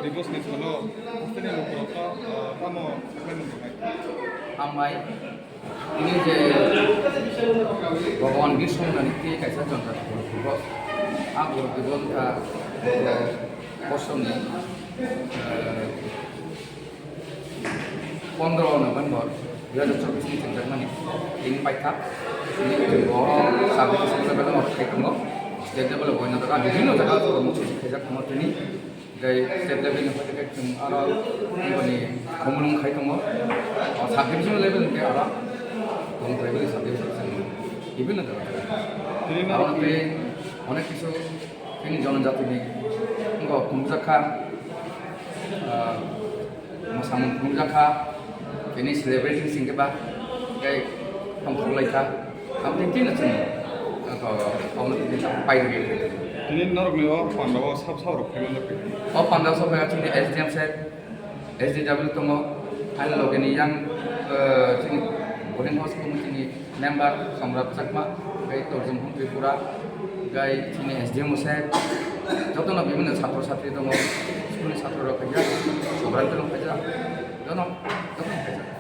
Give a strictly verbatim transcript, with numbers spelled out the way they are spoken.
Divorce ni salo hosteni lukurokno, ah, tamo saknai mung tongnai? Hambai, ini je Bhagwan Bisnu nani twi kaisa jonta divorce. A divorce wngkha, eh, bosongni, eh, pondro November dui hajar chobbish ni chengjakmani. Tini paikha, tini chwng oro sub division level o khai tongo, state level o boina jaga, bibhinno jaga o promotion khaijak tongo tini. Tei state level ni phaikhe chwng aro boni khumulwng khai tongo. O sub division level ni aro tong tribal sub division chwng bibhinno jaga. Tini aro tei onek kisu tini jonojatini wngkha kumjakha, ah, Mwsamung phunukjakha, tini celebrity singkhe ba, tei tongthok laikha, tamo tini tino chwng, ah, omo tini tamo pai rwgwi. Tini norokni o pandao sab sab rok phaimanjakha. O pandao sab phaiya chini S D M sir, S D W tongo, haino logeni yang, ah, chini boarding house committee ni member Samrat Chakma, tei Torjung Hung Tripura, tei chini S D M o se, jotono bibhinno chhatro chhatri tongo, school ni chhatro rok khaijak, sobrai rok khaijak, jono, jotono khaijak.